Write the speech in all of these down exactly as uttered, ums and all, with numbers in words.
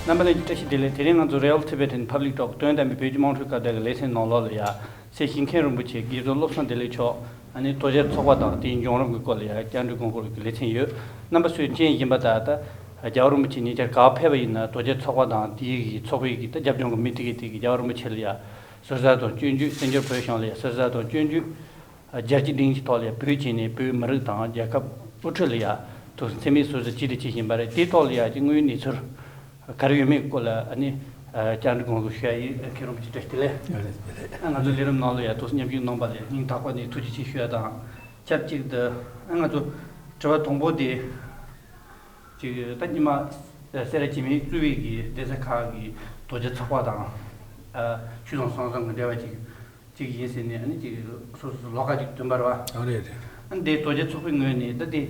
རྣམ་པ་ལྷན་རྒྱས་བཀྲ་ཤིས་བདེ་ལེགས། དེ་རིང་ང་ཚོ་Real Tibetan Public Talk དོན་དམ་པའི་བོད་ཀྱི་དམངས་ཁྲོད་ཁ་བརྡ་གི་ལེ་ཚན་ནང་ལོགས་ལ་ཡ། སྲས་ཞིང་མཁན་རིན་པོ་ཆེ་དགེ་བཙུན་བློ་བཟང་བདེ་ལེགས་མཆོག་ཨ་ནི་དོལ་རྒྱལ་ཚོགས་པ་དང་དེའི་འབྱུང་རིམ་གྱི་སྐོར་ལ་ཡ་བཅར་འདྲི་དགོངས་སྐོར་གྱི་ལེ་ཚན་ཡོད། རྣམ་པ་ཚོས་མཁྱེན་བཞིན་པ་ལྟར་ད་རྒྱལ་བ་རིན་པོ་ཆེ་ཉེ་ཆར་ག་པར་ཕེབས་པ་ཡིན་ན་དོལ་རྒྱལ་ཚོགས་པ་དང་དེའི་གི་ཚོགས་པའི་གི་ད་རྒྱབ་ལྗོངས་ཀྱི་མི་དེ་གི་དེ་གི་རྒྱལ་བ་རིན་པོ་ཆེ་ལ་ཡ་ཟུར་ཟ་དང་སྐྱོན་བརྗོད། བཙན་བྱོལ་བོད་གཞུང་ལ་ཡ་ཟུར་ཟ་དང་སྐྱོན་བརྗོད། རྒྱལ་སྤྱིའི་སྡིངས་ཆའི་ཐོག་ལ་ཡ་བོད་བྱས་ནས་བོད་མི་རིགས་དང་རྒྱལ་ཁབ་དབུ་ཁྲིད་ལ་ཡ་ཐུགས་མཚན་སྨད་ཟུར་ཟ་ཅི་རིགས་བྱེད་བཞིན་པ་རེད། དེའི་ཐོག་ལ་ཡ་ཅིག་དངོས་ཡོད་གནས་ཚུལ་ག་རེ་ཡོད་མེད་སྐོར་ལ་ཨ་ནི་བཅར་འདྲི་དགོངས་སྐོར་ཞུ་ཡ་ཡིན། མཁན་རིན་པོ་ཆེ་བཀྲ་ཤིས་བདེ་ལེགས། ཡ་རེད་བདེ་ལེགས། ང་ཚོ་ལས་རིམ་ནང་ལ་ཡ་ཐུགས་མཉམ་ཞུགས་གནང་པ་ལ་སྙིང་ཐག་པ་ནས་ཐུགས་རྗེ་ཆེ་ཞུ་ཡ་དང་ཆབས་ཅིག་ཏུ་ང་ཚོ་དྲི་བ་དང་པོ་དེ། ཅིག་ད་ཉི་མ་སེ་ར་བྱེས་སྨད་གཙོས་པའི་གི་གདན་ས་ཁག་གི་དོལ་རྒྱལ་ཚོགས་པ་དང་ཨ་ཆོས་དང་ཟང་ཟིང་གི་འབྲེལ་བ་ཅིག་ཅིག་ཡིན་ཟེར་ནས་ཨ་ནི་ཅིག་སོ་སོ་ལོགས་ཀ་ཅིག་བཏོན་པ་རེད་བ། ཨ་རེད་རེད། ཨ་ནི་དེ་དོལ་རྒྱལ་ཚོགས་པའི་ངོས་ནས་ད་དེ་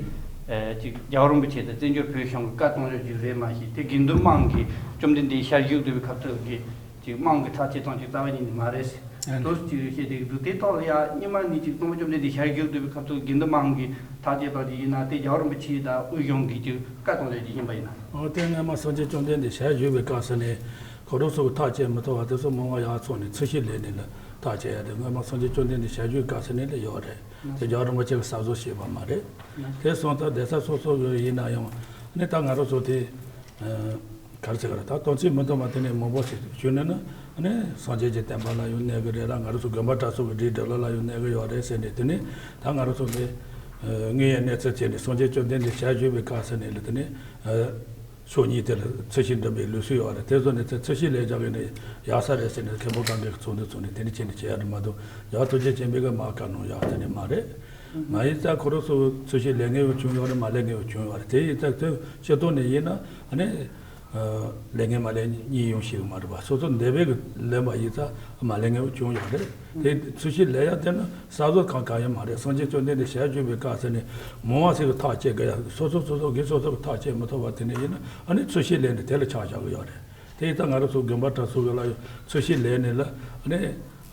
ཨ་ཅིག་རྒྱལ་བ་རིན་པོ་ཆེ་དང་བཙན་བྱོལ་བོད་གཞུང་གི་བཀའ་གཏོང་ཕྱོགས་ཅིག་རེད་མ་གཞི་དེ་དགེ་འདུན་དམངས་ཀྱིས་བཅོམ་ལྡན་འདས་ཞལ་བཞུགས་སྡོད་པའི་སྐབས་སུ་གི་ཅིག་དམངས་ཀྱིས་ཐག་བཅད་སྟངས་ཅིག་རྩ་བ་ཉིད་ནས་མ་རེད་ཟེར། ཨ་ནི་དུ་ཅིག་བཤད་བསྡད་ཀྱི་འདུག་དེ་ཐོག་ལ་ཡ་སྔོན་མ་ནས་ཅིག་སྟོན་པ་བཅོམ་ལྡན་འདས་ཞལ་བཞུགས་སྡོད་པའི་སྐབས་སུ་དགེ་འདུན་དམངས་ཀྱིས་ཐག་བཅད་སྟངས་ཅིག་ཡིན་ན་དེ་རྒྱལ་བ་རིན་པོ་ཆེ་དང་དབུས་གཞུང་གིས་ཅིག་བཀའ་གཏོང་ལས་ཅིག་ཡིན་པ་ཡིན་ན། འོ་དེ་སྔོན་མ་སངས་རྒྱས་བཅོམ་ལྡན་འདས་ཞལ་བཞུགས་པའི་སྐབས་སུ་ནས་ཁོ་རང་ཚོ་གི་ཐག་བཅད་མི་ཐུབ་པ་དེ་ཚོ་མང་བ་ཡར་ཚོགས་ནས་ཚུལ་ཤིང་ལས་ནས་ལ་ཐག་བཅད་ཡ་དེ་སྔོན་མ་སངས་རྒྱས་བཅོམ་ལྡན་འདས་ཞལ་བཞུགས་སྐབས་སུ་ནས་ལ་ཡོད་རེད། དེ་རྒྱལ་བ་རིན་པོ་ཆེ་གིས་གསར་བཟོ་བྱས་པ་མ་རེད། དེ་སོང་ཙང་གདན་ས་སོ་སོ་གི་ཡིན་ན་ཡང་ནི་ད་ང་རང་ཚོ་དེ། ག་རེ་ཟེར་ག་རེ་ད་དོན་ཚན་མི་མཐུན་པ་དེ་ནས་མང་པོ་ཞིག་ཞུས་ནས་ན་ནི་སངས་རྒྱས་ཀྱི་བསྟན་པ་ལ་ཡང་གནོད་གི་རེད་ལ། ང་རང་ཚོ་དགོན་པ་གྲྭ་ཚང་གི་སྒྲིག་འགྲིག་ལ་ལ་ཡང་གནོད་གི་ཡོད་རེད་ཟེར་ནས། དེ་ནས་ད་ང་རང་ཚོ་ནི་དངོས་ཡོད་གནས་ཚུལ་བྱས་ནས་སངས་རྒྱས་བཅོམ་ལྡན་འདས་ཞལ་བཞུགས་པའི་སྐབས་སུ་ནས་ལ་དེ་ནས་ཕྱོགས་གཉིས་དེ་ལ་ཚུལ་ཤིང་འགྲིམ་པའི་ལུགས་སྲོལ་ཡོད་རེད། དེ་ཚོ་ནི་ཚུལ་ཤིང་ལས་རྒྱག་གི་ནས་ཡག་ས་རེད་ཟེར་ནས་མཁན་པོ་གང་གའི་ཚོགས་འདུ་ཚོགས་ནས་དེ་ནས་བྱས་ནས་བྱས་རེད་མ་གཏོགས་ཡག་ཐུགས་རྗེ་ཆེན་པོའི་གི་མ་བཀའ་གནང་ཡག་དེ་ནས་མ་རེད། མ་ཡིན་ཙང་ཁོ་རང་ཚོ་ཚུལ་ཤིང་ལས་ངན་བྱུང་ཡོད་རེད། མ་ལས་ངན་བྱུང་ཡོད་རེད། དེ་ཡིན་ཙང་དེ་སྤྱི་ཐོག་ནས་ཡིན་ན་ཨ་ནི་ལས་ངན་མ་ལས་གཉིས་ཡོང་ཤེས་ཀྱི་མ་རེད་པ། སོ་སོ་འདས་པའི་གི་ལས་པ་ཡིན་ཙང་མ་ལས་ངན་བྱུང་ཡོད་རེད། དེ་ཚུལ་ཤིང་ལས་ཡ་དེ་ནི་གསར་བཟོ་གང་གང་ཡང་མ་རེད། སངས་རྒྱས་བཅོམ་ལྡན་འདས་ཞལ་བཞུགས་པའི་སྐབས་སུ་ནས་མང་བ་ཞིག་གི་ཐག་བཅད་དགོས་ཡ། སོ་སོ་སོ་སོ་གིས་སོ་སོ་གི་ཐག་བཅད་མི་ཐུབ་པ་དེ་ནས་ཡིན་ན་ཨ་ནི་ཚུལ་ཤིང་ལས་ནས་དེ་ལ་ཆགས་བཞག་གི་ཡོད་རེད། དེ་ཡིན་ཙང་ང་རང་ཚོ་དགོན་པ་གྲྭ་ཚང་གི་ལ་ཡོད་ཚུལ་ཤིང་ལས་ནས་ལ་ཨ་ནི་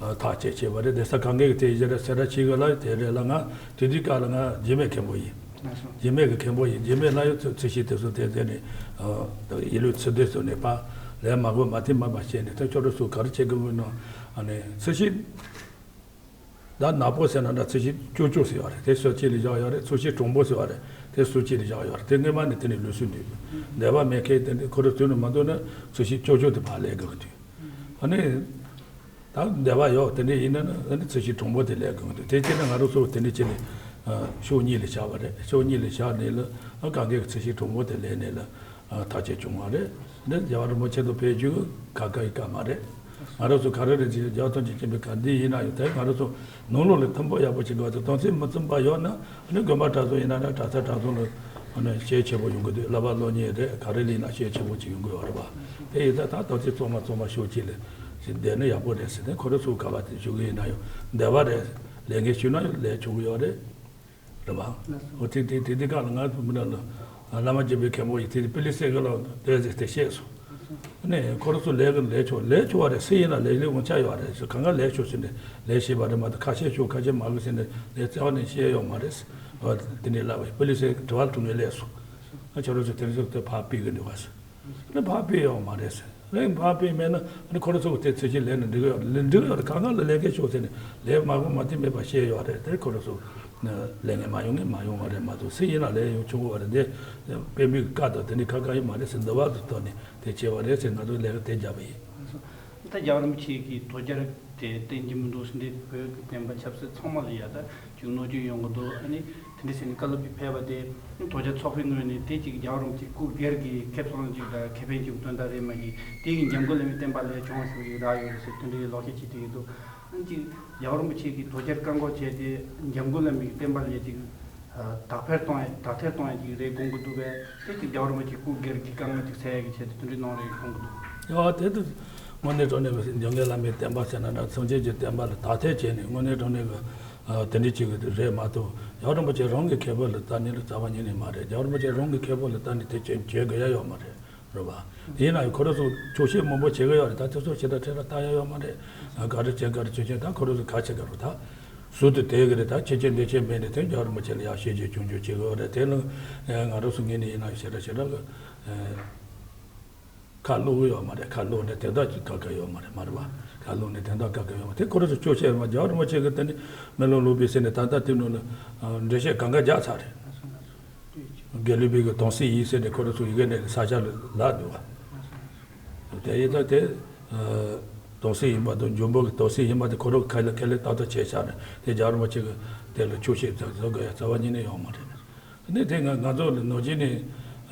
ཐག་བཅད་བྱས་པ་རེད། གདན་ས་གང་གའི་གི་དེ་ཡི་རེད། སེ་ར་བྱེས་གི་ལ་དེ་རེད་ལ། ང་དེ་དུས་སྐབས་ལ་ང་རྗེས་མའི་མཁན་པོ་ཡིན། རྗེས་མའི་གི་མཁན་པོ་ཡིན། རྗེས་མའི་ལ་ཡོད་ཚུལ་ཤིང་དེ་ཚོ་དེ་དེ་ནས་ཡིད་ལུས་ཚུལ་དེ་ཚོ་ནས་པ་ལས་མ་དགོས་མ་མཐུན་མ་པ་བཤད་ནས་དེ་ཁྱོད་རང་ཚོ་ག་རེ་བྱེད་གི་མིན་ནོ། ཨ་ནི་ཚུལ་ཤིང་ད་ནག་པོ་ཟེར་ན་འདྲ། ཚུལ་ཤིང་ཀྱོག་ཀྱོག་ཟེར་བ་རེད། དེ་སོ་སྐྱེ་ལ་བཞག་ཡོད་རེད། ཚུལ་ཤིང་གྲུང་པོ་ཟེར་བ་རེད། དེ་སོ་སྐྱེ་ལ་བཞག་ཡོད་རེད། དེ་སྔོན་མ་ནས་དེ་ནས་ལུགས་སྲོལ་འདུག་འདས་པ་མེད་མཁན་དེ་འདྲ་ཁོ་རང་ཚོ་ནས་མ་འདུག་ན་ཚུལ་ཤིང་ཀྱོག་ཀྱོག་དེ་ཕར་ལས་དགོས་ཀྱི་འདུག་ཨ་ནི་ད་འདས་པ་ཡོད་དེ་འདྲ་ཡིན་ན་ནི་ཨ་ནི་ཚུལ་ཤིང་གྲུང་པོ་དེ་ལས་དགོས་ཀྱི་འདུག་དེ་བྱས་ན་ང་རང་ཚོ་དེ་འདྲ་བྱས་ནས་ཕྱོགས་གཉིས་ལ་བཞག་པ་རེད། ཕྱོགས་གཉིས་ལ་བཞག་ནས་ལ་གང་གའི་ཚུལ་ཤིང་གྲུང་པོ་དེ་ལས་ནས་ལ། ཐག་བཅད་བྱུང་བ་རེད། འདི་རྒྱལ་བ་རིན་པོ་ཆེ་དང་ཕེབས་རྒྱུ་ཁ་ཁ་ཡི་སྐད་མ་རེད། ང་རང་ཚོ་ག་རེ་རེད་ཅེས་རྒྱལ་བ་ཐམས་ཅད་མཁྱེན་པའི་ག་འདི་ཡིན་ན་ཡང་དེ་ང་རང་ཚོ་ནང་ལོགས་ལ་མཐུན་པོ་ཡག་པོ་བྱེད་དགོས་ཏེ། དོན་ཚན་མི་མཐུན་པ་ཡོད་ན་ཨ་ནི་དགོན་པ་གྲྭ་ཚང་ཡིན་ན་འདྲ། གྲྭ་ས་གྲྭ་ཚང་ལ་ཨ་ནི་ཤེས་ཆེ་པོ་ཡོང་གི་འདུག་བསླབ་པ་སློབ་གཉེར་རེད། ག་རེ་ལ་ཡིན་ན་ཤེས་ཆེ་པོ་ཅིག་ཡོང་གི་ཡོད་རེད་པ། དེ་ཡིན་ཙང་ད་དོན་ཚན་གཙང་མ་གཙང་མ་ཤོག་ཅིག་ལ་ཞིག་བསྡད་ན་ཡག་པོ་རེད་ཟེར་ནས་ཁོ་རང་ཚོ་ག་པ་དེ་ཞུ་གི་ཡིན་ན་ཡང་འདས་པ་རེད། ལས་འགན་ཞུས་ན་ཡང་ལས་ཆོག་གི་ཡོད་རེད། རེད་པ། ལགས་སོ། འོ་དེ་དེ་དེ་དེ་ག་ལ་ང་ཚོ་མི་འདྲ་ལ་བླ་མ་རྒྱལ་པོའི་མཁན་པོ་ཡིས་དེ་དེ་པི་ལི་སེ་ག་ལ་དེ་ཟེར་དེ་བཤད་སོང་། ནས་ཁོ་རང་ཚོ་ལས་ཀྱི་ལས་ཆོག་ལས་ཆོག་པ་རེད། སུ་ཡིན་ན་ལས་ལས་དབང་ཆ་ཡོད་རེད་ཟེར། གང་ག་ལས་ཆོག་ཟེར་ནས་ལས་བྱེད་པ་རེད་མ་གཏོགས་ཁ་ཤས་ཆོག་ཁ་ཤས་མ་དགོས་ཟེར་ནས་ལས་རྩ་བ་ནས་བཤད་ཡོད་མ་རེད། འོ་དེ་འདྲའི་ལབ་པ་པི་ལི་སེ་དྲི་བ་དྲི་ངས་སླེབས་སོང་། ཨ་ཁྱོད་རང་ཚོ་དེ་ཚོ་དེ་ཕར་ཕུད་ཀྱི་འདུག་ག་ཟེར། ཨ་ནི་ཕར་ཕུད་ཡོད་མ་རེད་ཟེར། ཨ་ནི་ཕར་ཕུད་མེད་ན་ཨ་ནི་ཁོ་རང་ཚོ་གི་དེ་ཚུལ་ཤིང་ལས་ནས་འགྲིག་གི་ཡོད་རེད། ལས་འགྲིག་གི་ཡོད་རེད། གང་ག་ལ་ལས་ཀ་ཤོག་ཟེར་ནས་ལས་མ་དགོས་མ་མཐུན་མེད་པ་བཤད་ཡོད་རེད། དེ་ཁོ་རང་ཚོ་ལས་ངན་མ་ཡོང་ངས་མ་ཡོང་བ་རེད་མ་གཏོགས་སུ་ཡིན་ན་ལས་ཡོང་ཆོག་གི་ཡོད་རེད། འདི་དཔོན་པོའི་བཀའ་དང་དེ་འདྲའི་ཁ་ཁ་ཡོད་མ་རེད་ཟེར། འདི་བར་དུ་ཐོག་ནས་དེ་བྱས་པ་རེད་ཟེར་ང་ཚོ་ལས་ཀ་དེ་བརྒྱབ་པ་ཡིན། ད་རྒྱལ་བ་རིན་པོ་ཆེ་གིས་དོལ་རྒྱལ་དེ་བསྟེན་གྱི་མི་འདུག་ཟེར་འདི་བོད་ཀྱི་བསྟན་པ་ཆབ་སྲིད་ཚང་མ་ལ་ཡ་ད་ཅིག་གནོད་སྐྱོན་ཡོང་གི་འདུག་ཨ་ནི་དེ་འདྲ་ཟེར་ནས་བཀའ་སློབ་ཅིག་ཕེབས་པ་དེ་དོལ་རྒྱལ་ཚོགས་པའི་ངོས་ནས་དེ་ཅིག་རྒྱལ་བ་རིན་པོ་ཆེ་སྐུ་སྒེར་གྱི་ཁེ་བཟང་ཅིག་དང་ཁེ་ཕན་ཅིག་དོན་དག་རེད་མ་གཞི་དེ་གི་འཇམ་མགོན་བླ་མའི་བསྟན་པ་ལ་གྱོང་ཞིག་རག་ཡོད་རེད་ཟེར་དེ་འདྲའི་ལོག་བཤད་བྱེད་ཀྱི་འདུག་ཨ་ནི་ཅིག་རྒྱལ་བ་རིན་པོ་ཆེ་གིས་དོལ་རྒྱལ་བཀག་འགོག་བྱས་ཏེ་འཇམ་མགོན་བླ་མའི་བསྟན་པ་ལ་ཅིག་དག་ཐེར་གཏོང་ཡ་དག་ཐེར་གཏོང་ཡ་ཅིག་རེད་དགོངས་ཀྱི་འདུག་པས། དེ་ཅིག་རྒྱལ་བ་རིན་པོ་ཆེ་སྐུ་སྒེར་གྱི་དཀའ་ངལ་ཅིག་སེལ་ཡ་གི་ཆེད་དུ་དེ་འདྲའི་གནང་རེད་དགོངས་ཀྱི་འདུག་ཡ་དེ་དུ་དངོས་གནས་དྲང་གནས་ཀྱི་འཇམ་མགོན་བླ་མའི་བསྟན་པ་ཟེར་ན་འདྲ། སངས་རྒྱས་ཀྱི་བསྟན་པ་ལ་དག་ཐེར་བྱས་ནས་དངོས་གནས་དྲང་གནས་ཀྱི་དེ་འདྲའི་ཅིག་རེད་མ་གཏོགས་རྒྱལ་བ་རིན་པོ་ཆེ་རང་གི་ཁེ་ཕན་ལ་ལྟ་ནི་ལ་རྩ་བ་ཉིད་ནས་མ་རེད། རྒྱལ་བ་རིན་པོ་ཆེ་རང་གི་ཁེ་ཕན་ལ་ལྟ་ནི་དེ་བྱེད་བྱེད་དགོས་ཡ་ཡོད་མ་རེད། རེད་པ། ཡིན་ན་ཡང་ཁོ་རང་ཚོ་ཆོག་ཤེས་མང་པོ་བྱེད་ཀྱི་ཡོད་རེད། ད་དེ་ཚོ་ཞེ་དྲག་ཁྲེལ་ལ་ལྟ་ཡ་ཡོད་མ་རེད། ག་རེ་བྱེད་ག་རེ་བྱེད་བྱེད་ད་ཁོ་རང་ཚོ་ག་བྱེད་ག་རུ་ད་ཟུར་དུ་བསྡད་ཀྱི་རེད། ད་ཁྱེད་ཆོས་འདི་ཆོས་མེད་ནས་དེ་རྒྱལ་བ་རིན་པོ་ཆེ་ལ་ཡར་ཞེ་ཆེ་ཆུང་ཆུང་བྱེད་ཀྱི་ཡོད་རེད། དེ་ལ་ང་རང་ཚོ་ངོས་ནས་ཡིན་ན་ཞེ་དྲག་ཞེ་དྲག་གི་ ཁ་བསླུ་གི་ཡོད་མ་རེད། ཁ་བསླུ་ནས་དོན་དག་ཅིག་ག་ག་ཡོད་མ་རེད། མ་རེད་པ། ཁ་བསླུ་ནས་དོན་དག་ག་ག་ཡོད་མ་རེད། དེ་ཁོ་རང་ཚོ་སྐྱོ་བཤད་མ། རྒྱལ་བ་རིན་པོ་ཆེ་གི་དེ་ནི་མེ་ལོང་བླུགས་པའི་ཟེར་ནས་ད་ལྟ་དེ་ནང་ལ་འགྲེལ་བཤད་གང་ག་རྒྱག་ཚར་རེད། དགེ་ལུགས་པའི་གི་དམ་སྲི་ཡིན་ཟེར་ནས་ཁོ་རང་ཚོ་ཡི་གེ་ནས་ས་ཆ་ལ་ལབ་འདུག་བ། དེ་ཡིན་ད་དེ་དམ་སྲི་ཡིན་པ་དང་འཇུག་པོ་གི་དམ་སྲི་ཡིན་པ་དེ་ཁོ་རང་གི་ཁས་ལེན་ཁས་ལེན་ཏག་ཏག་བྱས་ཚར་ནས། དེ་རྒྱལ་བ་རིན་པོ་ཆེ་གི་དེ་ལ་འཁྱོག་བཤད་བཟོ་དགོས་ཡ་རྩ་བ་ཉིད་ནས་ཡོད་མ་རེད། ནི་དེ་ང་ང་ཚོ་ལ་ནང་བཞིན་ནི་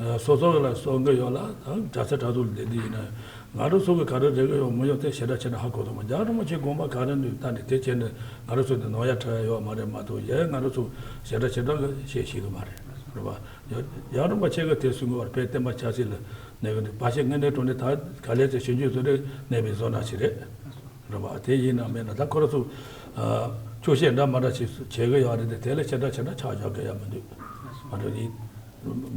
ཨ་སོ་སོ་ལ་གསོ་གི་ཡོད་ལ། ད་གྲྭ་ས་གྲྭ་ཚོ་ལ་བསྡད་དེ་ཡིན་ན། ང་རང་ཚོ་གི་ག་རེ་རེ་གི་ཡོད་མི་ཡོད་དེ་ཞེ་དྲག་ཞེ་དྲག་ཧ་གོ་ཐུབ་མ། རྒྱལ་བ་རིན་པོ་ཆེ་དགོངས་པ་ག་རེ་འདུག་ད་ནི་དེ་བྱས་ནས་ང་རང་ཚོ་དེ་ནོར་ཡ་འཁྲབ་ཡ་ཡོད་མ་རེད་མ་གཏོགས། ཡ་ང་རང་ཚོ་ཞེ་དྲག་ཞེ་དྲག་གི་བཤད་ཤེས་གི་མ་རེད། རེད་པ། རྒྱལ་བ་རིན་པོ་ཆེ་གི་དེ་གསུང་གི་བར་དཔལ་བསྟན་པ་ཆབ་སྲིད་ལ་གནས་གི་འདུག་པ་ཞིག་དངོས་གནས་དྲང་གནས་ད་ག་ལེར་ཚེ་ཞིབ་འཇུག་བཟོ་འདྲ་གནས་པའི་བཟོ་འདྲ་ཞིག་རེད། རེད་པ། དེ་ཡིན་ན་མེད་ན་ད་ཁོ་རང་ཚོ་ཨ་འཁྱོག་བཤད་འདྲ་མ་འདྲ་ཞིག་བྱེད་གི་ཡོད་རེད་དེ། དེ་ལ་ཞེ་དྲག་ཞེ་དྲག་ཆ་བཞག་གི་ཡ་མི་འདུག་མ་འགྲོ་ཡིན།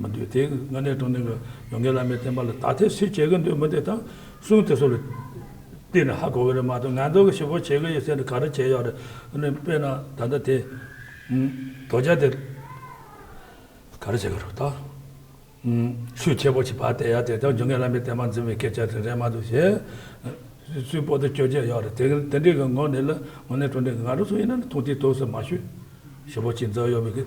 མི་འདུག་དེ་དངོས་གནས་དྲང་གནས་གི་འཇམ་མགོན་བླ་མའི་བསྟན་པ་ལ་ད་ཐེངས་སུས་བྱེད་གི་འདུག་མི་འདུག་ད་གསུང་དེ་ཚོ་ལ་བལྟས་ནས་ཧ་གོ་གི་རེད་མ་གཏོགས། ང་ཚོ་གི་ཞིབ་པོ་བྱེད་གི་ཡོད་ཟེར་ནས་ག་རེ་བྱས་ཡོད་རེད། ཨ་ནི་དཔེར་ན་ད་ལྟ་དེ་ཨུམ་དོལ་རྒྱལ་དེ་ག་རེ་བྱེད་གི་རེད་ད། ཨུམ་ཆོས་ཆེན་པོ་ཞིག་ཕར་བལྟས་ཡ་དེ་ད་འཇམ་མགོན་བླ་མའི་བསྟན་པ་འཛིན་པའི་སྐད་ཆ་དེ་རེད་མ་གཏོགས། གཞན་སུས་པོ་ཏི་སྐྱོ་སྐྱོ་ཡོད་རེད། དེ་དེ་འདྲའི་གི་ངོས་ནས་ལ་དངོས་གནས་དྲང་གནས་ང་རང་ཚོ་ཡིན་ན་ནི་མཐོང་ཐོས་ཐོས་སུ་མ་ཞུས། ཞིབ་པོ་ཅིག་མཛད་ཡོད་པའི་གི་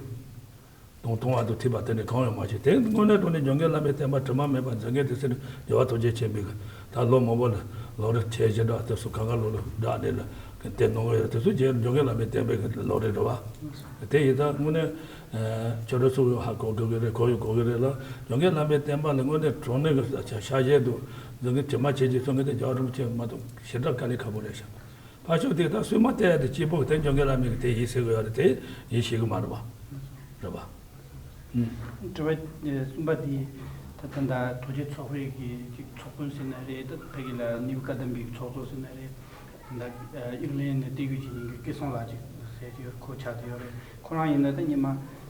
མཐོང་མཐོང་བ་དང་ཐོས་པ་དེ་ནི་གང་ཡང་མ་བྱས། དེ་དངོས་གནས་དྲང་གནས་འཇམ་མགོན་བླ་མའི་བསྟན་པ་དྲི་མ་མེད་པར་འཛིན་མཁན་དེ་ཚོ་ནི་རྒྱལ་བ་ཐུགས་རྗེ་ཆེན་པོའི་གི་ད་ལོ་མང་པོ་ལ་ལོ་རེ་བྱས་ཞེ་དྲག་དེ་ཚོ་གང་ག་ལོ་ལ་བསྒྲགས་ནས་ལ་གི་དེ་གནང་གི་ཡོད། དེ་ཚོ་རྗེ་འཇམ་མགོན་བླ་མའི་བསྟན་པའི་གི་ལོ་རེ་རེད་པ། དེ་ཡིན་ད་དངོས་གནས་ཨ་ཁྱོད་རང་ཚོ་ཡང་ཧ་གོ་དགོས་ཀྱི་རེད། གོ་ཡང་གོ་གི་རེད་ལ། འཇམ་མགོན་བླ་མའི་བསྟན་པ་ལ་དངོས་གནས་དྲང་གནས་ཀྱི་ཤ་ཤ་ཞེ་དྲག་འཛིན་གྱི་དྲི་མ་བྱེད་ཀྱི་སོང་གི་དེ་རྒྱལ་བ་རིན་པོ་ཆེ་མ་གཏོགས་ཞེ་དྲག་དཀའ་ལས་ཁག་པོ་རེད་ཤག་ཕར་ཕྱོགས་དེ་དག་སུས་མ་བལྟས་ཡ་དེ་གཅིག་པོ་དེ་འཇམ་མགོན་བླ་མའི་གི་དེ་ཡིན་ཟེར་གི་ཡོད་རེད། དེ་ཡིན་ཤེས་གི་མ་རེད་པ། རེད་པ། ཨུམ། དྲི་བ་གསུམ་པ་དེ་ད་ལྟ་ད་དོལ་རྒྱལ་ཚོགས་པའི་གི་ཅིག་ཚོགས་དཔོན་ཟེར་ན་རེད། ད་ཕ་གི་ལ་གནས་བབ་བཀའ་གདམས་པའི་ཚོགས་གཙོ་ཟེར་ན་རེད། ད་ཨིར་ལན་ནས་བལྟས་ཡོད་ཅིག་ཡིན་གི་སྐལ་བཟང་ལགས་ཅིག་ཟེར་གྱི་ཡོད། ཁོ་ཆགས་བསྡད་ཡོད་རེད། ཁོ་རང་ཡིན་ན་ད་སྔོན་མ་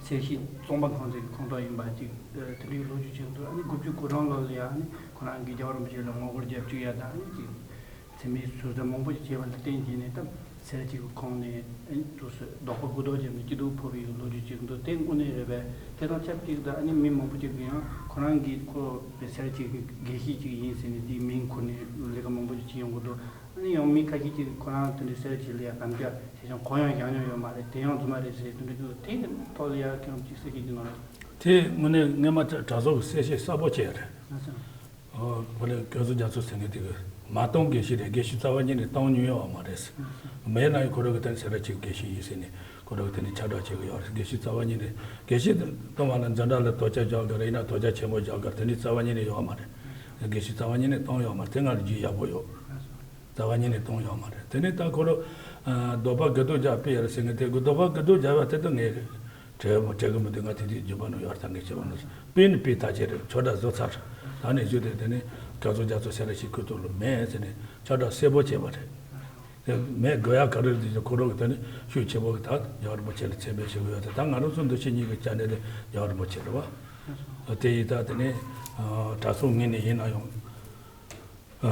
སེར་བྱེས་རྩོམ་པ་ཁང་ཚན་གྱི་ཁོངས་གཏོགས་ཡིན་པ་ཅིག་དེ་འདྲའི་ལོ་རྒྱུས་ཅིག་འདུག་ཨ་ནི་དགུ་བཅུ་གོ་གྲངས་ལོ་ལ་ཡ་ཨ་ནི་ཁོ་རང་གིས་རྒྱལ་བ་རིན་པོ་ཆེ་ལ་ངོ་རྒོལ་རྒྱབ་བཅུག་ཡ་དང་ཨ་ནི་ཅིག་མཚན་སྨད་ཟུར་ཟ་མང་པོ་ཞིག་བྱས་པ་ལ་བརྟེན་བྱས་ནས་ད་སེར་བྱེས་ཀྱི་ཁོངས་ནས་ཨ་ནི་དུས་སུ་ལྡོག་པ་དགུ་ཐོག་བརྒྱབ་ནས་སྐྱིད་སྡུག་ཕོག་པའི་ལོ་རྒྱུས་ཅིག་འདུག་དེ་དངོས་གནས་རེད་པས། དེ་དང་ཆབས་ཅིག་ཏུ་ཨ་ནི་མི་མང་པོ་ཅིག་གིས་ཡང་ཁོ་རང་གིས་ཁོ་སེར་བྱེས་ཀྱི་དགེ་བཤེས་ཅིག་ཡིན་ཟེར་ནས་དེའི་མིང་ཁུར་ནས་ལས་ཀ་མང་པོ་ཅིག་བྱེད་ཡོང་གི་འདུག་ཨ་ནི་ཡང་མི་ཁ་ཤས་ཅིག་ཁོ་རང་དེ་འདྲའི་སེར་བྱེས་ལ་ཡང་དམ་བཅའ་ཆེ་ཆུང་གང་ཡང་བཞག་མྱོང་ཡོད་མ་རེད། དེ་ཡང་རྫུན་མ་རེད་ཟེར་དེ་འདྲ་འདུག་དེའི་ཐོག་ལ་ཡང་ཁྱེད་རང་ཅིག་གསལ་བཤད་ཅིག་གནང་རོགས། དེ་དངོས་གནས་སྔོན་མ་གྲྭ་ཚོགས་ཀྱི་གསལ་བཤད་གསལ་པོ་བྱས་རེད། ཨ་ཙི། ཨོ། ཁོ་ལས་སྐལ་བཟང་རྒྱ་མཚོ་ཟེར་མཁན་དེ་གིས་མ་བཏང་དགེ་བཤེས་རེད། དགེ་བཤེས་རྩ་བ་ཉིད་ནས་བཏང་མྱོང་ཡོད་མ་རེད། མེད་ན་ཡང་ཁོ་རང་གིས་དེ་ནི་སེ་ར་བྱེས་དགེ་བཤེས་ཡིན་ཟེར་ནས་ཁོ་རང་གིས་དེ་ནི་ཁྱབ་བསྒྲགས་བྱེད་ཀྱི་ཡོད་རེད། དགེ་བཤེས་རྩ་བ་ཉིད་ནས་དགེ་བཤེས་བཏང་བ་ལ་འཛིན་གྲྭ་ལ་དོལ་རྒྱལ་རྒྱག་དགོས་རེད། ཡིན་ན་དོལ་རྒྱལ་ཆེན་པོ་རྒྱག་དགོས་རེད། དེ་འདྲའི་རྩ་བ་ཉིད་ནས་ཡོད་མ་རེད། དགེ་བཤེས་རྩ་བ་ཉིད་ནས་བཏང་ཡོད་མ་རེད། དེ་ང་ལ་རྒྱུས་ཡག་པོ་ཡོད། རྩ་བ་ཉིད་ནས་བཏང་ཡོད་མ་རེད། དེ་ནས་ད་ཁོ་རང་ཨ་ཟློས་པ་དགེ་སྡུག་བརྒྱབ་པས་ཡར་ཟེར་མཁན་དེ་གི་ཟློས་པ་དགེ་སྡུག་བརྒྱབ་པ་དེ་ད་ངས་དྲན་མ་དྲན་གི་མི་འདུག་ང་དེ་དུས་རྒྱུན་པ་ནང་ཡར་ཐང་གི་བྱེད་པ་ནང་སྤེལ་ནི་སྤེལ་ཐག་ཆོད་རེད། ཁྱབ་བསྒྲགས་བཟོ་ཚར། ད་ནས་བཟོས་ཏེ་དེ་ནས་སྐལ་བཟང་རྒྱ་མཚོ་སེ་ར་བྱེས་ཁུལ་དུ་ལ་མེད་ཟེར་ནས་ཁྱབ་བསྒྲགས་གསལ་པོ་བྱས་པ་རེད། དེ་མེད་དགོས་ཡ་ག་རེ་རེད་ཟེར་ན་ཁོ་རང་གི་དེ་ནས་ཤུགས་ཆེན་པོ་གི་ད་རྒྱལ་བ་རིན་པོ་ཆེ་ལ་མཚན་སྨད་བྱེད་དགོས་ཡ་དེ་ད་ང་རང་ཚོ་འདུ་ཤེས་གཉིས་ཀྱི་ཆ་ནས་ལས་རྒྱལ་བ་རིན་པོ་ཆེ་རེད་བ། དེ་ཡིན་ད་དེ་ནས་ཨ་གྲྭ་ཚོགས་ངོས་ནས་ཡིན་ན་ཡང་ཨ་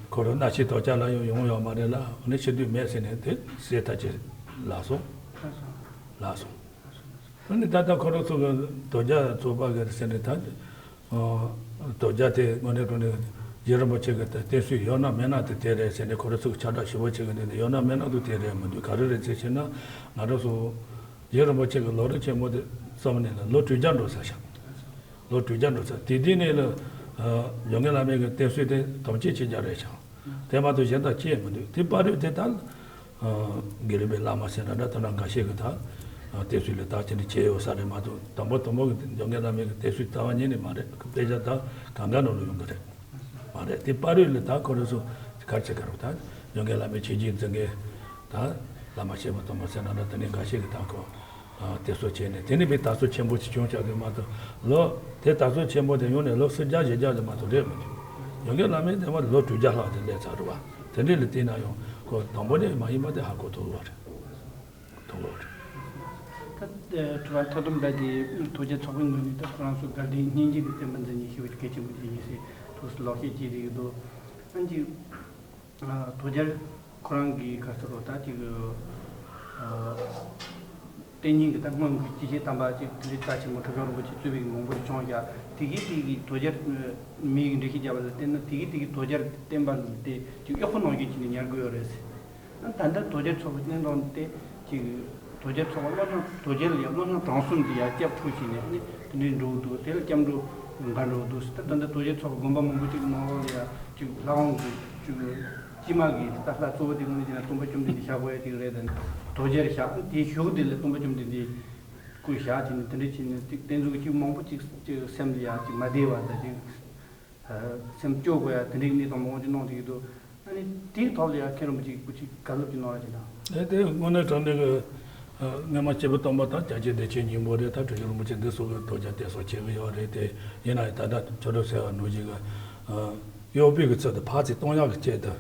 ཁོ་རང་སྣ་ཆེ་དོལ་རྒྱལ་ལ་ཡང་ཡོང་ཡོད་མ་རེད་ལ། ཨ་ནི་ཤི་དུས་མེད་ཟེར་ནས་དེ་ཟས་ཐག་ཆོད་ལ་སོང་། ལ་སོང་། ཨ་ནི་ད་ལྟ་ཁོ་རང་ཚོ་གི་དོལ་རྒྱལ་ཚོགས་པ་གི་ཟེར་ནས་ད་ཨ་དོལ་རྒྱལ་དེ་དངོས་གནས་དྲང་གནས་རྗེ་རིན་པོ་ཆེ་གི་ད་བསྟེན་གསོལ་ཡོད་ན་མེད་ན་དེ་དེ་རེད་ཟེར་ནས་ཁོ་རང་ཚོ་གི་ཁྱབ་བསྒྲགས་ཞིབ་པོ་བྱེད་གི་འདུག་དེ་ཡོད་ན་མེད་ན་དུ་དེ་རེད་མི་འདུག་ག་རེ་རེད་ཟེར་བྱས་ན་ང་རང་ཚོ་རྗེ་རིན་པོ་ཆེ་གི་ལོ་རིམ་ཆེན་མོ་དེ་རྩོམ་ནས་ལ་ལོ་དྲུག་བརྒྱ་འགྲོ་ས་ཤག་ལོ་དྲུག་བརྒྱ་འགྲོ་ཚར། དེ་དུས་ནས་ལ་ཨ་འཇམ་མགོན་བླ་མའི་གི་བསྟེན་གསོལ་དེ་དམ་བཅའ་ཆེ་རྒྱ་རེད་ཤག་དེ་མ་གཏོགས་གཞན་དག་ཅི་ཡང་མི་འདུག་དེ་བར་དུ་དེ་ལྟར་ཨ་དགེ་ལུགས་པའི་བླ་མ་ཟེར་ན་འདྲ་ད་ནང་འགའ་ཤས་ཀྱིས་ད་ཨ་བསྟེན་གསོལ་ལ་ད་ཅི་འདྲ་བྱས་ཡོད་ས་རེད་མ་གཏོགས། དང་པོ་དང་པོ་གི་འཇམ་མགོན་བླ་མའི་གི་བསྟེན་གསོལ་རྩ་བ་ཉིད་ནས་མ་རེད། དཔེ་ཆ་ད་གང་ག་ནང་ལ་ཡོང་གི་རེད། མ་རེད། དེ་བར་དུ་ལ་ད་ཁོ་རང་ཚོ་ག་རེ་བྱེད་ཀྱི་རེད། ད་འཇམ་མགོན་བླ་མའི་ཆོས་བརྒྱུད་འཛིན་མཁན་ད་བླ་མ་ཆེན་པོ་དམ་པ་ཟེར་ན་འདྲ་དེ་ནས་འགའ་ཤས་ཀྱིས་ད་ཁོ་ཨ་བསྟེན་གསོལ་བྱས་ནས་དེ་ནས་དཔེ་དར་སྲོལ་ཆེན་པོ་ཞིག་བྱུང་ཆགས་ཀྱི་མ་གཏོགས་ལོ་དེ་དར་སྲོལ་ཆེན་པོ་དེ་ཡོང་ནས་ལོ་སུམ་བརྒྱ་བཞི་བརྒྱ་ལས་མ་གཏོགས་རེད་མི་འདུག་འཇམ་མགོན་བླ་མའི་བསྟེན་པ་ལོ་དྲུག་བརྒྱ་ལྷག་ཙམ་སླེབས་ཚར་རེད་བ། དེ་འདྲ་ལ་བལྟས་ན་ཡང་ཁོ་དང་པོ་ནས་མ་ཡིན་པ་དེ་ཧ་གོ་ཐུབ་ཡོད་རེད། ཐུབ་ཡོད་རེད། ད་ཨ་དྲི་བ་མཐའ་སྡོམ་འདྲ་དེ་དོལ་རྒྱལ་ཚོགས་པའི་ངོས་ནས་ད་ཁོ་རང་ཚོ་དགའ་ལྡན་སྙིང་རྗེ་གི་བསྟན་པ་འཛིན་མཁན་ཞེ་པོ་གལ་ཆེན་པོ་དེ་ཡིན་ཟེར་ཐུགས་སུ་ལོག་བཤད་ཅིག་རེད་འདུག་ཨ་ནི་ཅིག་ཨ་དོལ་རྒྱལ་ཁོ་རང་གི་ག་ཟེར་རོ་ད་ཅིག་ཨ་བསྟེན་མཁན་གྱི་ད་སྔོན་གྱི་སྐྱེས་ཆེན་དམ་པ་ཅིག་དེ་འདྲའི་རྩ་ཆེན་པོ་ཁྲི་སྲོང་རིན་པོ་ཆེ་གཙོས་པའི་མང་པོ་ཞིག་བྱུང་ཀྱང་ དེ་གི་དེ་གི་དོལ་རྒྱལ་མི་ཡི་འགྲེལ་བཤད་བརྒྱབ་པ་ལ་བལྟས་ན། དེ་གི་དེ་གི་དོལ་རྒྱལ་བསྟན་པ་དེ་ཅིག་གཡོག་པོ་ནང་བཞིན་བྱས་ནས་ཉར་དགོས་ཡོད་རེད་ཟེར། ད་ལྟ་དོལ་རྒྱལ་ཚོགས་པའི་བསྟན་དོན་དེ་ཅིག་དོལ་རྒྱལ་ཚོགས་པ་བློ་སྦྱོང་དོལ་རྒྱལ་ལ་ཡང་བློ་སྦྱོང་གྲངས་གསུམ་དེ་ཡང་སྐྱབས་འཁྲུག་བྱས་ནས་ཨ་ནི་དེ་འདྲའི་འགྲོ་གི་འདུག་དེ་ལ་སྐྱབས་འགྲོ་འགའ་འགྲོ་གི་འདུག་ད་ལྟ་དོལ་རྒྱལ་ཚོགས་པའི་དགོན་པ་མང་པོ་ཅིག་ནང་ལོགས་ལ་ཡང་ཅིག་ལྷ་ཁང་གི་ཅིག་སྤྱི་དམངས་ཀྱི་ད་ལྷ་གཙོ་བོ་དེ་དངོས་གནས་བྱས་ན་སྟོན་པ་བཅོམ་ལྡན་འདས་བཞག་དགོས་ཡ་ཅིག་རེད། ད་དོལ་རྒྱལ་བཞག་དེའི་གཞུག་དེ་ལ་སྟོན་པ་བཅོམ་ལྡན་འདས་སྐུ་བཞག་བྱས་ནས་དེ་འདྲ་བྱས་ནས་ཅིག་བསྟན་འཛིན་གྱི་ཅིག་མང་པོ་ཅིག་ཅིག་སེམས་ལ་ཡ་ཅིག་མ་བདེ་བ་དང་ཅིག་སེམས་སྐྱོ་དགོས་ཡ་དེ་འདྲའི་གནས་སྟངས་མང་པོ་ཅིག་གནང་བསྡད་ཀྱི་འདུག་ཨ་ནི་དེའི་ཐོག་ལ་ཡ་མཁན་རིན་པོ་ཆེ་སྐུ་ཅིག་བཀའ་སློབ་ཅིག་གནང་ཡ་ཅིག་དང་། ཨེ་དེ་དངོས་གནས་དྲང་གནས་ཀྱི་སྔ་མ་སྐྱེས་བུ་སྟོན་པ་དང་བྱང་ཆུབ་བདེ་ཆེན་སྙིང་པོ་རེད། ད་སྤྲུལ་སྐུ་རིན་པོ་ཆེ་འདི་སོགས་ཀྱི་དོལ་རྒྱལ་བསྟེན་གསོལ་བྱེད་ཀྱི་ཡོད་རེད། དེ་ཡིན་ན་ཡང་ད་ལྟ་ཁྱོད་རང་ཟེར་བ་ནང་བཞིན་གྱི་གཡོག་པོའི་གི་ཚུལ་དུ་ཕར་ཚུར་གཏོང་ཡག་གི་ཆེད་དུ།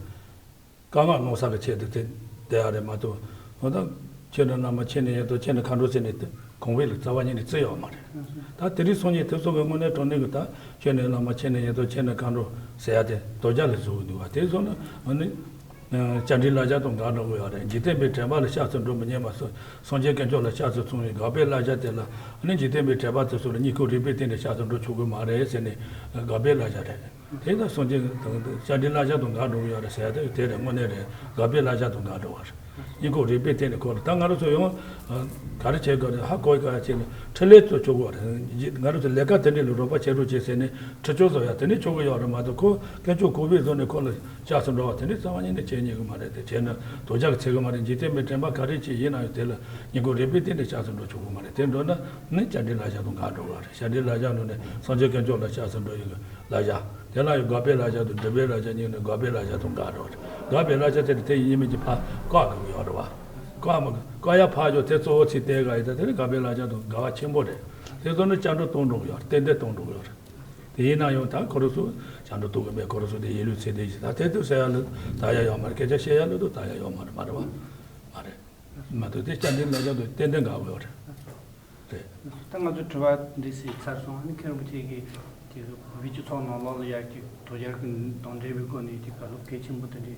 དཀའ་ངལ་གནང་ས་གི་ཆེད་དུ་དེ་བསྡད་ཡ་རེད་མ་གཏོགས། འོ་ད་ཁྱེད་རང་བླ་མ་ཁྱེད་ནས་ཡོད་དོ་ཁྱེད་ནས་མཁའ་འགྲོ་ཟེར་ནས་དེ་གོང་འཕེལ་ལ་རྩ་བ་ཉིད་ནས་བརྩི་ཡོད་མ་རེད། ད་དེ་རིང་སང་ཉིན་དེ་ཚོ་གི་དངོས་གནས་དྲང་གནས་ཀྱི་ད་ཁྱེད་ནས་བླ་མ་ཁྱེད་ནས་ཡོད་དོ་ཁྱེད་ནས་མཁའ་འགྲོ་ཟེར་ཡ་དེ་དོལ་རྒྱལ་ལ་བཟོ་གི་འདུག་བ། དེ་ཚོ་ནི་འོ་ནི་བཅར་འདྲིའི་བསླབ་བྱ་དང་འགལ་འགྲོ་གི་ཡོད་རེད། འཇིག་རྟེན་པའི་དྲེགས་པ་ལ་སྐྱབས་སུ་འགྲོ་མི་ཉན་པ་སོགས་སངས་རྒྱས་དཀོན་མཆོག་ལ་སྐྱབས་སུ་སོང་བའི་དགག་པའི་བསླབ་བྱ་དེ་ལ་ནི་འཇིག་རྟེན་པའི་དྲེགས་པ་དེ་ཚོ་ལ་སྙིང་ཁུང་རུས་པའི་གཏིང་ནས་སྐྱབས་སུ་འགྲོ་ཆོག་གི་མ་རེད་ཟེར་ནས་དགག་པའི་བསླབ་བྱ་རེད། དེ་ལ་སངས་རྒྱས་དང་བཅར་འདྲིའི་བསླབ་བྱ་དང་འགལ་འགྲོ་གི་ཡོད་རེད་ཟེར་ཡ་དེ་དེ་རེད། དངོས་གནས་རེད། དགག་པའི་བསླབ་བྱ་དང་འགལ་འགྲོ་བ་རེད། སྙིང་ཁུང་རུས་པའི་གཏིང་ནས་ཁོ་རེད། ད་ང་རང་ཚོ་ཡང་ག་རེ་བྱེད་དགོས་རེད། ཧ་གོ་ག་བྱས་ནས་འཕྲིན་ལས་ཚོ་ཆོག་གི་རེད། ང་རང་ཚོ་ལས་ཀ་དེ་འདྲས་ལ་རོགས་པ་བྱེད་རོགས་བྱེད་ཟེར་ནས་ཁྲིད་སྐྱོར་བཟོ་ཡ་དེ་འདྲས་ཆོག་གི་ཡོད་རེད་མ་གཏོགས། ཁོ་དཀོན་མཆོག་གོ་བའི་བཟོ་ནས་ཁོ་ལ་སྐྱབས་སུ་འགྲོ་བ་དེ་འདྲས་རྩ་བ་ཉིད་ནས་བྱེད་ཉན་གི་མ་རེད། དེ་བྱས་ན་དོལ་རྒྱལ་གྱི་བྱེད་གི་མ་རེད། འཇིག་རྟེན་པའི་དྲན་པ་ག་རེ་ཅིག་ཡིན་ན་ཡང་དེ་ལ་སྙིང་ཁུང་རུས་པའི་གཏིང་ནས་སྐྱབས་སུ་འགྲོ་ཆོག་གི་མ་རེད། དེ་འགྲོ་ན་ནི་བཅར་འདྲིའི་བསླབ་བྱ་དང་འགལ་འགྲོ་གི་རེད། བཅར་འདྲིའི་བསླབ་བྱ་ནང་ནས་སངས་རྒྱས་དཀོན་མཆོག་ལ་སྐྱབས་སུ་འགྲོ་ཡོང་གི་བསླབ་བྱ། དེ་ལ་ཡང་དགག་པའི་བསླབ་བྱ་དང་སྒྲུབ་པའི་བསླབ་བྱ་གཉིས་ནི་དགག་པའི་བསླབ་བྱ་དང་འགལ་འགྲོ་རེད། དགག་པའི་བསླབ་བྱ་དེ་ནི་དེ་ཡིན་མིན་གྱི་ཕར་བཀག་དགོས་ཡོད་རེད་བ། བཀག་མ་བཀག་ཡ་ཕར་ཞོག་དེ་གཙོ་བོ་ཚིག་བལྟས་ག་ཡིན་ད་དེ་ནི་དགག་པའི་བསླབ་བྱ་དང་འགལ་བ་ཆེན་པོ་རེད། དེ་ཚོ་ནི་བཅར་འགྲོ་གཏོང་འགྲོ་གི་ཡོད་རེད། ཏན་ཏན་གཏོང་འགྲོ་གི་ཡོད་རེད། དེ་ཡིན་ན་ཡང་ད་ཁོ་རང་ཚོ་བཅར་འགྲོ་གཏོང་གི་མེད། ཁོ་རང་ཚོ་དེ་ཡིན་ལུགས་ཚད་ལྡན་ཞིག་ད་དེ་དུ་ཟེར་ཡ་ལ་ད་ཡ་ཡོད་མ་རེད། སྐད་ཆ་བཤད་ཡ་ལ་དུ་ད་ཡ་ཡོད་མ་རེད། མ་རེད་བ། མ་རེད། མ་གཏོགས་དེ་བཅར་འདྲིའི་བསླབ་བྱ་དང་ཏན་ཏན་འགལ་གི་ཡོད་རེད། རེད། ད་ང་ཚོའི་དྲི་བ་འདི་སེལ་ཚར་སོང་། ཨ་ནི་མཁན་རིན་པོ་ཆེ་གིས་ཀྱི་བོད་སྤྱི་ཚོགས་ནང་ལོགས་ལ་ཡ་ཀྱི་དོལ་རྒྱལ་གྱི་དང་འབྲེལ་བའི་སྒོ་ནས་ཀྱི་བཀའ་སློབ་གལ་ཆེན་པོ་དེ་འདྲའི་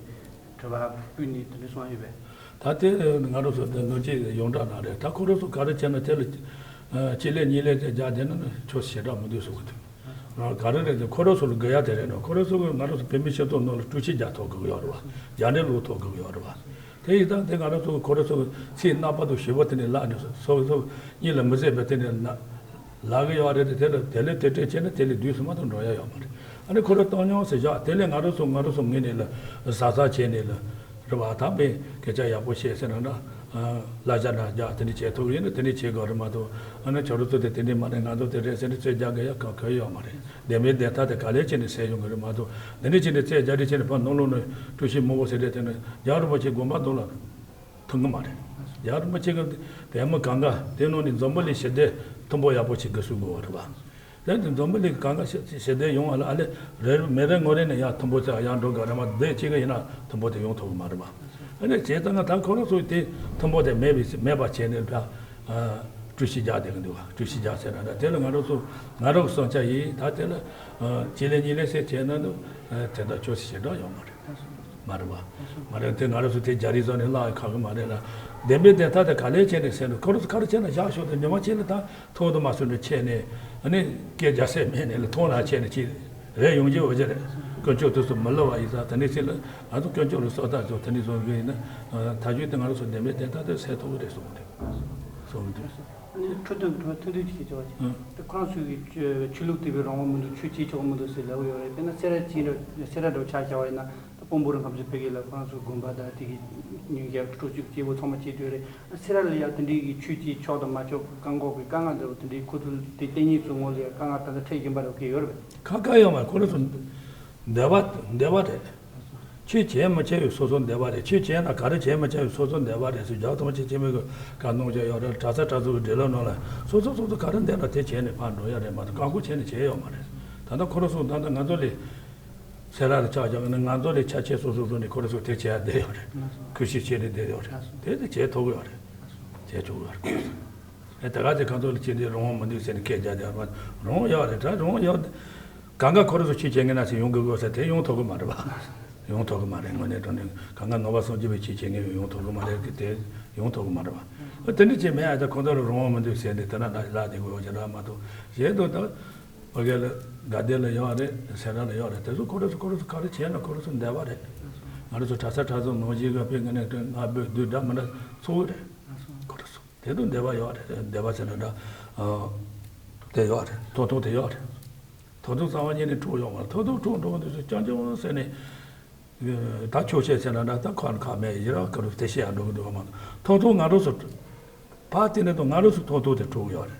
དྲི་བ་ཕུལ་ནས་དེ་འདྲ་གསུངས་ཡོད་པས། ད་དེ་ང་རང་ཚོ་དེ་ནོར་གྱི་ཡོངས་གྲགས་ནང་རེད། ད་ཁོ་རང་ཚོ་ག་རེ་བྱས་ན་དེ་ལ་གཅིག་ལས་གཉིས་ལས་དེ་རྒྱག་བསྡད་ན་ནི་ཆོས་ཞེ་དྲག་མི་འདུག་གསུང་གི་འདུག་ག་རེ་རེད་དེ་ཁོ་རང་ཚོ་ལ་དགོས་ཡ་དེ་རེད་ནོ། ཁོ་རང་ཚོ་གི་ང་རང་ཚོ་བོད་མི་སྤྱི་ཚོགས་ནང་ལ་དཀྲུག་ཤིང་རྒྱག་ཐུབ་དགོས་ཀྱི་ཡོད་རེད་བ། རྒྱག་འདྲེ་བླུག་ཐུབ་དགོས་ཀྱི་ཡོད་རེད་བ། དེ་ཡིན་ཙང་དེ་ང་རང་ཚོ་ཁོ་རང་ཚོ་ཚིག་རྣམ་པ་དང་ཞིབ་པོ་དེ་ནས་བཀླགས་ནས་སོ་སོ་གཉིས་ལ་མི་བཟད་པའི་དེ་ནས་ན་ལབ་ཀྱི་ཡོད་རེད་དེ། དེ་ལ་དེ་ལས་དེ་འདྲས་བྱས་ན་དེ་ལས་དུས་སུ་མ་གཏོགས་འགྲོ་ཡ་ཡོད་མ་རེད། ཨ་ནི་ཁོ་རང་བཏང་མྱོང་ཟེར་བཞག་དེ་ལས་ང་རང་ཚོ་ང་རང་ཚོ་ངོས་ནས་ལ་གཟབ་གཟབ་བྱས་ནས་ལ་རེད་བ། ད་དཔེ་སྐད་ཆ་ཡག་པོ་བཤད་ཟེར་ན་འདྲ། གླ་ཆ་འདྲ་རྒྱག་དེ་འདྲས་བྱེད་ཐུབ་ཡིན་ན་དེ་འདྲས་བྱེད་དགོས་རེད་མ་གཏོགས། ཨ་ནི་ཁྱོད་རང་ཚོ་དེ་དེ་འདྲས་མ་རེད། ང་ཚོ་དེ་རེད་ཟེར་ནས་རྩོད་རྒྱག་གི་ཡ་ག་ག་ཡོད་མ་རེད། བདེན་པའི་བདེན་མཐའ་དེ་ག་ལེར་བྱས་ནས་གསལ་ཡོང་གི་རེད་མ་གཏོགས། འདི་འདྲས་བྱས་ནས་རྩོད་རྒྱག་འདྲ་བྱས་ནས་ཕར་ནང་ལོགས་ནས་དཀྲུག་ཤིང་མང་པོ་ཟེར་འདྲ་དེ་ནི་རྒྱལ་བ་རིན་པོ་ཆེ་དགོངས་པ་འདུག་ལ། མཐུན་གི་མ་རེད། རྒྱལ་བ་རིན་པོ་ཆེ་གི་བདེ་མོ་གང་ག་དེ་ནང་ནས་འཛམ་བུ་གླིང་ཞི་བདེ་མཐུན་པོ་ཡག་པོ་ཞིག་དགོས་སུ་དགོས་པ་རེད་བ། དེ་ནི་འཛམ་བུ་གླིང་གང་ག་ཞི་ཞི་བདེ་ཡོང་བ་ལ་ཨ་ལེ་རེ་མི་རེ་ངོ་རེ་ནས་ཡང་མཐུན་པོ་ཚེ་ཡང་འགྲོ་དགོས་རེད་མ། སྡེ་གཅིག་གི་ཡིན་ན་མཐུན་པོ་དེ་ཡོང་ཐུབ་གི་མ་རེད་བ། ཨ་ནི་བྱས་ཙང་ང་ད་ཁོ་རང་ཚོས་དེ་མཐུན་པོ་དེ་མེད་པའི་མེད་པ་བྱས་ནས་ད་དཀྲུག་ཤིང་རྒྱག་བསྡད་གི་འདུག་བ། དཀྲུག་ཤིང་རྒྱག་ཟེར་ན་ད་དེ་ལ་ང་རང་ཚོ་ང་རང་གི་བསམ་འཆར་ཡིན། ད་དེ་ལ་གཅིག་ལས་གཉིས་ལས་ཟེར་བྱས་ན་ནི་དེ་འདྲ་ཆོས་སུ་ཞེ་དྲག་ཡོད་མ་རེད། མ་རེད་བ། མ་རེད་དེ་ང་རང་ཚོ་དེ་རྒྱ་རིགས་ཚོ་ནས་བརླག་ཁག་གི་མ་རེད་ལ། བདེན་པའི་བདེན་མཐའ་དེ་ག་ལེར་བྱས་ནས་ཟེར་ནས་ཁོ་རང་ཚོ་ག་རེ་བྱས་ན་བཞག་ཤོག་དེ་ཉི་མ་གཅིག་ལ་ད་ཐོག་ཏུ་མ་སོན་ནས་ཆད་ནས་ཨ་ནི་སྐད་རྒྱག་སའི་མེད་ནས་ལ་ཐོག་ན་ཆད་ནས་ཅི་རེད་ཡོང་རྒྱུ་འོ་ཅི་རེད། དཀོན་མཆོག་དུས་སུ་མི་སླུ་བ་ཡིན་ཙང་དེ་ནས་ཅི་ལ་ང་ཚོ་དཀོན་མཆོག་ལ་སོ་ཐར་ཚོ་དེ་ནས་བཟུང་གི་ཡིན་ན་ཐག་གཅོད་དེ་ང་རང་ཚོ་བདེན་པའི་བདེན་མཐའ་དེ་སེལ་ཐུབ་ཀྱི་རེད་གསུངས་འདུག་གསུངས་འདུག་ཨ་ནི་འཕྲོད་བསྟེན་དུ་ཐུང་ཐུང་ཅིག་བྱེད་ཆོག་པ་ཅིག་ཨང་། དེ་ཁོ་རང་ཚོའི་གི་ཆོས་ཆོས་ལུགས་དད་པའི་རང་དབང་མི་འདུག་ཆོས་བྱེད་ཆོག་མི་འདུག་ཟེར་ལབ་ཡོད་རེད། དཔེར་ན་སེ་ར་ཅན་འདྲ་སེ་ར་འདྲ་ཆ་བཞག་པ་ཡིན་ན་ད་དཔོན་པོ་རང་ཁམས་ཚོ་ཕ་གི་ལ་ཁོ་རང་ཚོའི་དགོན་པ་དང་དེ་གི་ཉིན་རྒྱབ་སྤྲོ་ཆུ་སྐྱེ་བོ་ཚང་མ་བྱེད་འདོད་རེད། སེ་ར་ལ་ཡང་དེ་འདྲའི་གི་ཆོས་བྱེད་ཆོག་དང་མ་ཆོག་གི་བཀག་འགོག་གི་དཀའ་ངལ་འདྲ་བོ་དེ་འདྲའི་ཁོ་ཚོ་དེ་བསྟེན་མཁན་ཚོའི་ངོས་ལ་ཡང་དཀའ་ངལ་ད་ལྟ་འཕྲད་བཞིན་པ་འདྲ་བོ་གི་ཡོད་རེད། ཁ་ཁ་ཡོད་མ་ཁོ་རང་ཚོ་འདོད་པ་འདོད་པ་རེད། ཆོས་བྱེད་མི་བྱེད་པའི་སོ་སོ་འདོད་པ་རེད། ཆོས་བྱེད་ན་ག་རེ་བྱེད་མི་བྱེད་པའི་སོ་སོ་འདོད་པ་རེད་ཟེར་རྒྱལ་བ་ཐམས་ཅད་སྤྱི་མོས་ཀྱི་བཀའ་གནང་བྱས་ཡོད་རེད། གྲྭ་ས་གྲྭ་ཚོ་གི་འབྲེལ་ལམ་ནང་ལ་སོ་སོ་སོ་སོ་ག་རེ་འདོད་ན་དེ་བྱས་ནས་ཕར་འགྲོ་ཡ་རེད་མ་གཏོགས་བཀག་འགོག་བྱས་ནས་བྱས་ཡོད་མ་རེད། ད་ལྟ་ཁོ་རང་ཚོ་ད་ལྟ་ང་ཚོ་ལས་སེ་ར་ལ་ཆ་བཞག་ན་ང་ཚོ་ལས་ཆ་ཆེ་སོ་སོ་སོ་ནས་ཁོ་རང་ཚོ་དེ་བྱས་ཡ་བསྡད་ཡོད་རེད། ཁུ་བྱུག་བྱས་ནས་བསྡད་ཡོད་རེད། དེ་དེ་བྱས་ཐུབ་ཀྱི་ཡོད་རེད། བྱས་ཆོག་གི་ཡོད་རེད། ཨེ་ད་ག་དེ་ཁ་ཐོག་ལ་ཁྱེད་འདི་རང་དབང་མི་འདུག་ཟེར་ནས་སྐད་རྒྱག་དེ་རང་དབང་ཡོད་རེད། ད་རང་དབང་ཡོད། གང་ག་ཁོ་རང་ཚོ་ཆོས་བྱེད་མཁན་ན་ཚེ་ཡོང་དགོས་དགོས་ཟེར་དེ་ཡོང་ཐུབ་ཀྱི་མ་རེད་པ། ཡོང་ཐུབ་ཀྱི་མ་རེད། དངོས་གནས་དྲང་གནས་གང་ག་ནང་པ་སངས་རྒྱས་པའི་ཆོས་བྱེད་མཁན་ཡོང་ཐུབ་ཀྱི་མ་རེད། དེ་ཡོང་ཐུབ་ཀྱི་མ་རེད་པ། ཨ་དེ་འདྲ་བྱས་མེད། ཨ་ད་ཁོ་ཚོ་ལ་རང་དབང་མི་འདུག་ཟེར་ནས་དེ་ན་ལ་ལ་དེ་དགོས་ཡོད་ཀྱི་རེད་མ་གཏོགས་གཞན་དུ་ད། ཕ་གི་ལ་དགའ་ལྡན་ལ་ཡོད་རེད། སེ་ར་ལ་ཡོད་རེད། དེ་ཚོ་ཁོ་རང་ཚོ་ཁོ་རང་ཚོ་ག་རེ་བྱས་ན་ཁོ་རང་ཚོ་འདོད་པ་རེད། ང་རང་ཚོ་གྲྭ་ས་གྲྭ་ཚང་ནང་བཞིན་གི་དཔེ་ངན་ནས་ང་བོད་བདུད་འདྲ་མི་འདྲ་ཚོགས་རེད། ཁོ་རང་ཚོ་དེ་ཚོ་འདོད་པ་ཡོད་རེད། འདོད་པ་ཟེར་ན་འདྲ། ཨ། དེ་ཡོད་རེད། ཐོབ་ཐང་དེ་ཡོད་རེད། ཐོབ་ཐང་རྩ་བ་ཉིད་ནས་འཕྲོག་ཡོད་མ་རེད། ཐོབ་ཐང་འཕྲོག་འགྲོ་གི་འདུག་ཟེར་རྐྱང་རྐྱང་ཟེར་ནས། ད་ཆོག་ཤེས་ཟེར་ན་འདྲ། ད་ཁ་ཁ་མེད་ཡིན་ར། ཁ་རུ་དེ་བཤད་ཡང་འགྲོ་གི་འདུག་ག་མ་གཏོགས། ཐོབ་ཐང་ང་རང་ཚོ་ཕར་བལྟས་ན་ད་ང་རང་ཚོ་ཐོབ་ཐང་དེ་འཕྲོག་ཡོད་རེད།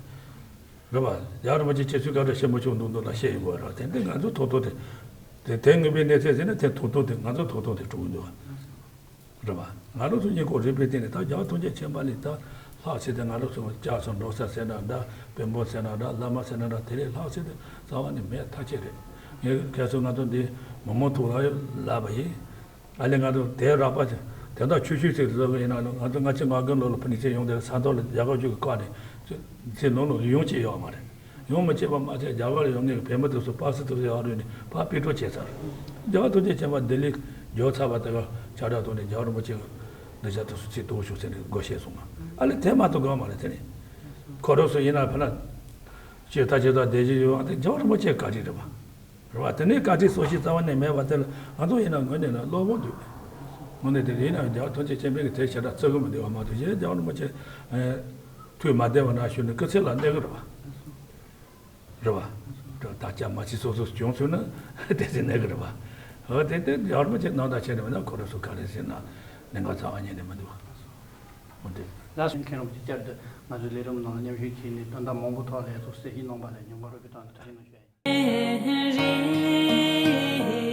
རེད་པ། རྒྱལ་བ་རིན་པོ་ཆེ་ཁྱེད་ཚོས་ག་འདྲ་ཞེན་པ་ཆེན་པོ་འདུག་འདུག་ལ་བཤད་ཡོང་གི་རེད། དེ་འདི་ང་ཚོ་ཐོབ་ཐང་དེ། དེ་དེ་ངན་པའི་གནས་ཚད་ཟེར་ན་དེ་ཐོབ་ཐང་དེ་ང་ཚོ་ཐོབ་ཐང་དེ་འཕྲོག་གི་འདུག་ག། རེད་པ། ང་རང་ཚོ་གཉིས་ཀ་རིག་པའི་སྟེང་ནས་ད་རྒྱལ་བ་ཐམས་ཅད་མཁྱེན་པ་ལས་ད་ལྷག་ཆེ་དེ་ང་རང་ཚོ་སྐྱབས་སུ་འགྲོ་ས་ཟེར་ན་འདྲ། དཔོན་པོ་ཟེར་ན་འདྲ། བླ་མ་ཟེར་ན་འདྲ། དེ་ལས་ལྷག་ཆེ་དེ་རྩ་བ་ནས་མེད། ཐག་ཆོད་རེད། ངས་ཁྱེད་ཚོ་ང་ཚོ་འདི་མི་མང་ཐོག་ལ་ལབ་པ་ཡིན། ཨ་ལས་ང་ཚོ་དེ་རག་པ་དེ་དག་ཆུ་ཤུལ་ཚིག་བཟོ་གི་ཡིན་ན། ང་ཚོ་ལྔ་བཅུ་ང་དགུ་ལོ་ལ་ཕ་ནི་ཚེ་ཡོང་དེ་ས་མཐོ་ལ་རྒྱ་གར་རྒྱུག་གི་བཀག་ནས་ཚེ་ནང་ལ་ཡོང་ཅེས་ཡོད་མ་རེད། ཡོང་མི་བྱེད་པ་མ་ཚད་རྒྱ་གར་ཡོང་མཁན་གྱི་བོད་མི་དེ་ཚོ་པ་སི་དེ་ཚོ་ཡར་རོལ་ནས་ཕར་ཕྱིར་འགྲོ་བྱས་ཚར། རྒྱལ་བ་ཐམས་ཅད་མཁྱེན་པ་ལྡི་ལི་འབྱོར་ཚར་བ་དེ་ག་ཁྱབ་བསྒྲགས་ཐོག་ནས་རྒྱལ་བ་རིན་པོ་ཆེ་གི་གདུལ་བྱ་དེ་ཚོ་ཚིག་གཏོང་ཤོག་ཟེར་ནས་སྒོ་ཕྱེ་སོང་ང་། ཨ་ལས་དེ་མ་གཏོགས་དགོས་མ་རེད། དེ་ནི་ཁོ་རང་ཚོ་ཡིན་ན་ཕ་ན་ཅེས་ད་ཅེས་ད་བསྡད་ཀྱི་ཡོད་པ་དེ་རྒྱལ་བ་རིན་པོ་ཆེ་བཀའ་དྲིན་རེད་པ། རེད་པ། དེ་ནས་བཀའ་དྲིན་གསོ་བྱེད་རྩ་བ་ནས་མེད་པ་དེ་ལ་ང་ཚོ་ཡིན་ན་ངོས་ནས་ལ་བློ་ཕམ་འདུག། དངོས་གནས་དེ་ཡིན་ན་རྒྱལ་བ་ཐམས་ཅད་མཁྱེན་པའི་གི་དེ་ཞེ་དྲག་བརྩི་གི་མི་འདུག་པ་མ་གཏོགས། གཞན་རྒྱལ་བ་རིན་པོ་ཆེ་ཐུགས་མ་བདེ་བ་ན་ཞུ་ནས་སྐུ་ཚེ་ལ་གནས་གི་རེད་པ། རེད་པ། ད་ལྟ་མ་ཕྱི་སོ་སོ་བྱུང་ཚུལ་ན་དེ་ཚེ་གནས་གི་རེད་པ། འོ་དེ་དེ་རྒྱལ་བ་རིན་པོ་ཆེ་ནང་དང་ཆེ་ནས་མིན་ན་ཁོ་རང་ཚོ་ག་རེ་ཟེར་ན་ལས་འགན་རྩ་བ་ཉིད་ནས་མི་འདུག་པ། འོ་དེ། ལགས་སོ། མཁན་རིན་པོ་ཆེ་བསྐྱར་དུ་ང་ཚོའི་ལས་རིམ་ནང་ལ་མཉམ་ཞུགས་བྱས་ནས་དོན་དག་མང་པོ་ཐོག་ལ་ཡ་ཐུགས་གསལ་བཤད་གནང་པ་ལ་ཉམས་མགོན་རོགས་ཀྱི་ཐོག་ནས་ཐུགས་རྗེ་གནང་ཞུ་ཡ་ཡིན།